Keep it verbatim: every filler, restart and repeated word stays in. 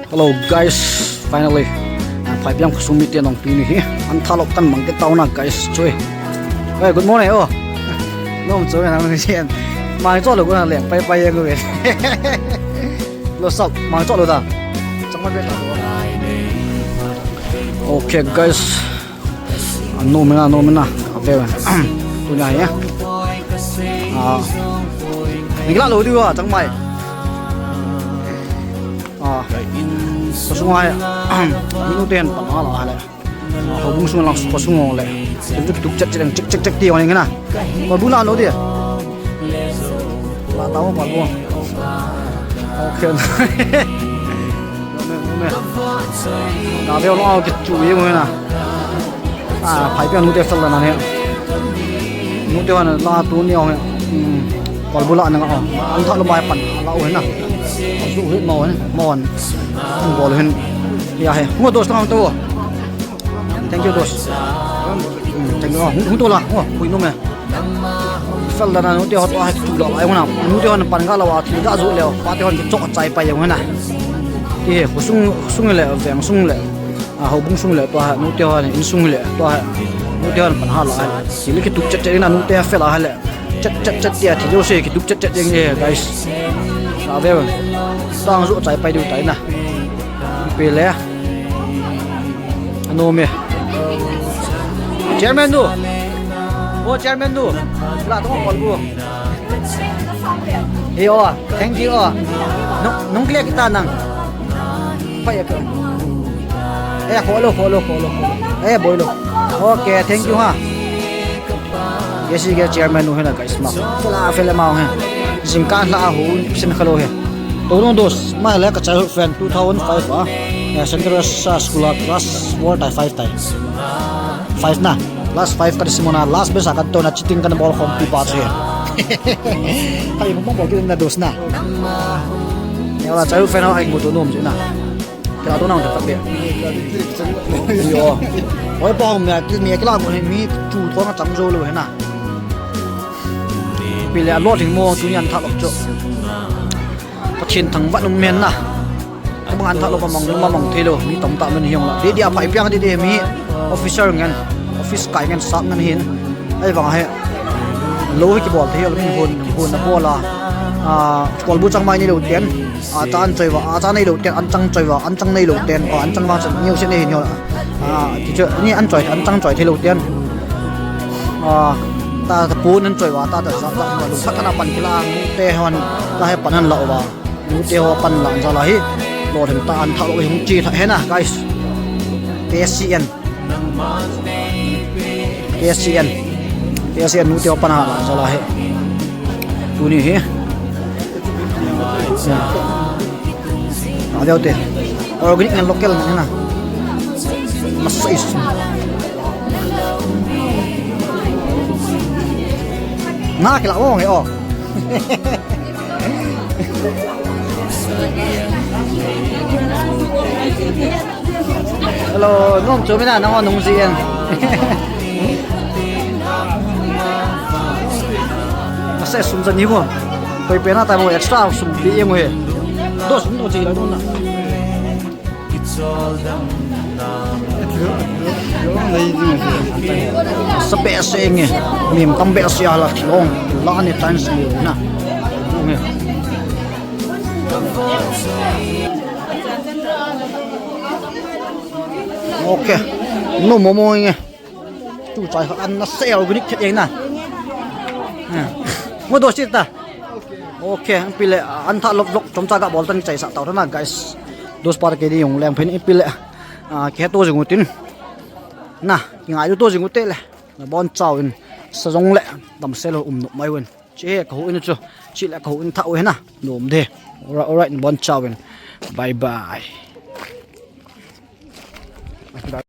Hello guys, finally. Ah, Phaipiang khosung mite nong tuni hi. An thalop kan mang ke tau na guys, chui. Hey, good morning, oh. Nom chui na nang sian. Mang chui lo ko na leng pai pai yang ko. Lo sok, mang chui lo da. Chang ma be ta. Okay guys. An nom na, nom na. Ave. Tuni hi. Ah. Ni la lo diu a, chang mai. Ah. Khosung a. Minu ten pan hala hale. Houbung sung lang khosung le. Tuk tuk chet chet chet chet ti ong na. Ko bu la lo dia. La ta ko bu. Okay. Ka ve lo ki chu ye mo na. Ah, Phaipiang nute fel na ne. Nute han la tu ni ong. Hmm. Kol bu la na ong. An thalop mai pan la u na. Su hit mo ne. Mo an. Bol hin. Ya he. Mo dos na to. Thank you, dos. Hmm, thank you. Hung, hung to la. Oh, hui no me. Fel da na nute ho to ha tu lo ai huna. Nute ho na pan ga lo a tu ga zu le. Pa te ho ki chok chai pa ye huna. Ti he, khosung, sung le, veng sung le. A, houbung sung le to ha, nute ho na in sung le to ha. Nute ho na pan ha lo ai. Ti le ki tuk chet chet na nute ha fel a ha le. Chet chet chet ti a ti jo se ki tuk chet chet ye guys. Sa ve. Sang zu chai pa du tai na. Pe le. Ano me. Chairman du. Oh, chairman du. La to kol bu. Hey, oh, thank you, oh. Nung, nung kile kita nang. Pai, pai. Eh, follow, follow, follow, follow. Eh, boy lo. Okay, thank you, ha. Yes, you get chairman nu hena guys ma. Fela, fela ma he. Jingkah la hu sin khalo he. To no dos, ma le ka childhood friend two thousand five a. Ya, Central Sa School a class four tai five tai. Five na. Class five ka simona last best a kan to na cheating kan bol khom pi pa che. Hai mo bol ki na dos na. Ya la childhood friend ai mo to nom che na. Kila to na ta be. Yo. Oi pa hom ya ki me kila mo mi tu to na chang jo lo he na. Pi le a lo thing mo tu yan tha lo cho. Pathen thangvah um hen na. Abang an tha lo ka mang, ma mang thei lo, mi tam tah man hi ong la. Dei dei a Phaipiang dei dei mi officer ngen, office kai ngen, sap ngen hin. Ahivang a hi, lo hi kibol thei lo, min hon, hon a bol a. A, kol bu chang mai nei lo ten, a, cha an choi va, a, cha nei lo ten, an chang choi va, an chang nei lo ten, a, an chang va chan, niu se nei hin hi la. A, ti chu, ni an choi, an chang choi thei lo ten. A, ta, ta pun an choi va, ta, ta, ta, ta, ta, lu khat na pan kila, te hon, ta he pan an la va. Nute ho pan la an jal a hi. Lo them ta an tha lo hung chi tha he na, guys. K C N. K C N. K C N nute ho pan la an jal a hi. Tuni hi. A deu te. Organic and local na na. Masai sum. Na kila ong he o. Hello, nung chu mina nang nung ji en. Ase sum jan ni mo. Koi pena ta mo extra sum pi yeng he. Dos nung ji la nung na. Sa behseh nge, mi tam behseh a la thilong, la ni tan si na. Nge. Okay. No momo nge. Tu chai kha an na sel gunik khet yeng na. Ha. Mo do sit ta. Okay, pile an tha lop lop chomcha ga bol tan chai sa tau na guys. Dos par ke ni yong leng phen pile. A, ke to jing utin. Na, ki ngai to jing ute le. Na bon chau in. Sa jong le. Dam sel um no mai wen. Che ka hu in chu. Chi le ka hu in tha u he na. Nom de. Alright, alright, bon chau in. Bye bye.